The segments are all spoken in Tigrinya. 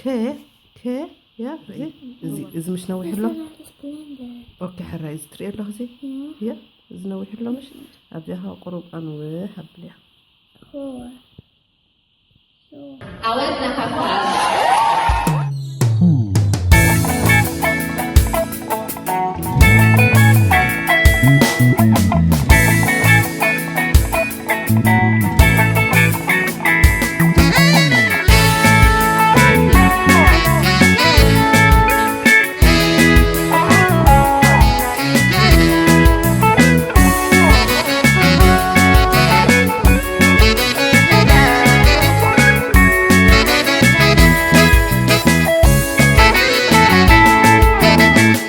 ከ ከ ያ እዚ እዚ እዚ ምሽ ነዊሕ ኣሎ። ኦኬ፣ ሕራይ እዚ ትሪኦ ኣለኹ እዚ ያ እዚ ነዊሕ ኣሎ ምሽ ኣብዚኣ ኸዓ ቁሩብ ኣንውሕ ኣብልያ። ኣወት ናኻ ኳስ።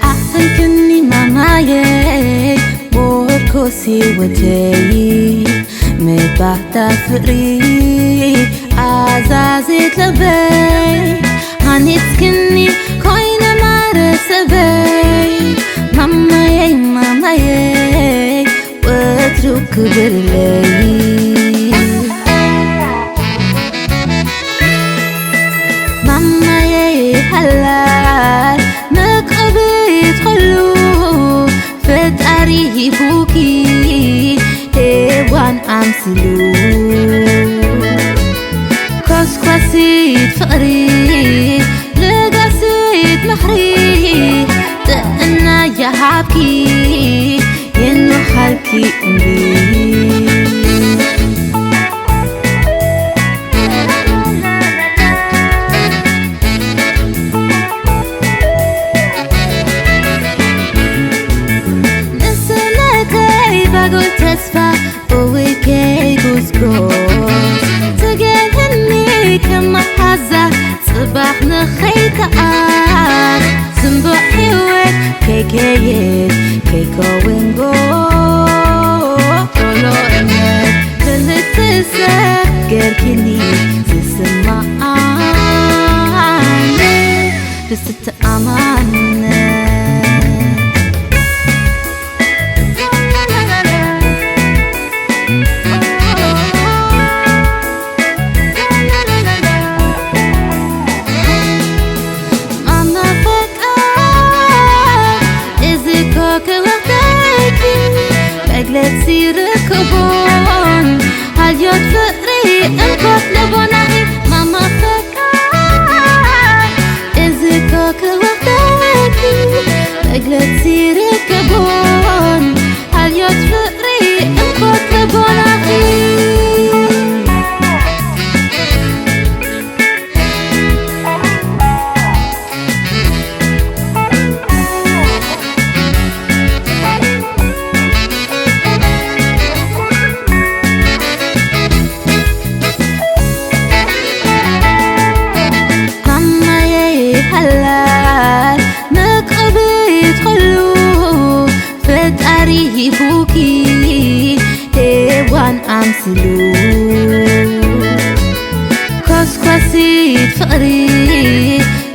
ኣኽሰንክኒ ማማየይ ቦርኮስ ህይወተይ ምባታ ፍቕሪ ኣዛዜት ልበይ ሃኒጽክኒ ኮይነ ማረሰበይ ማማየይ ማማየይ ወትሩ ክብርለይ ማማየይ ሓላይ መቀብት ኸሉ ፈጣሪ ሂቡኪ ሄዋን ኣምስሉ ኮስኳሲት ፍቕሪ ለጋሲት ምኽሪ ጥዕና ይሃብኪ የንውሓልኪ እምቢ ንስነተይ ባጎል ተስፋ እውይ ከይጉስጎስ ትገርህኒ ከም መሓዛ ጽባሕ ንኸይተኣስ ዝንቡዕ ህይወት ከይከይድ ከይከውን ጎ ቶሎ እምነት ብልትሰብ ገርኪኒ ዝስማዓኒ ብስትኣማንነት መግለጺ ርክቦን ሃልዮት ፍቕሪ እንኮት ልቦናኺ ማማ ፈቃር እዚ ኮ ክወደኪ መግለጺ ርክቦን ሃልዮት ፍቕሪ እንኮት ልቦናኺ ኣምስሉ ኮስኳሲት ፍቕሪ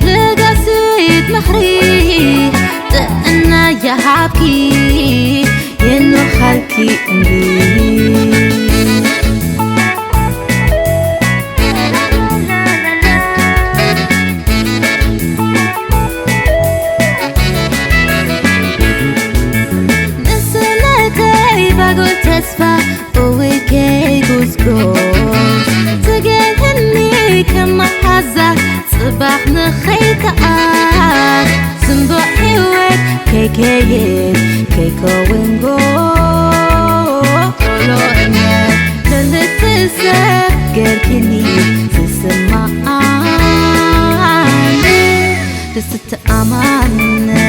ለጋሲት ምኽሪ ጥዕና ይሃብኪ የንውሓልኪ እምቢ ከይከይድ ከይከውን ጎሎነ ልልትሰብ ገርኪኒ ዝስማዓኒ ብስትኣማንነት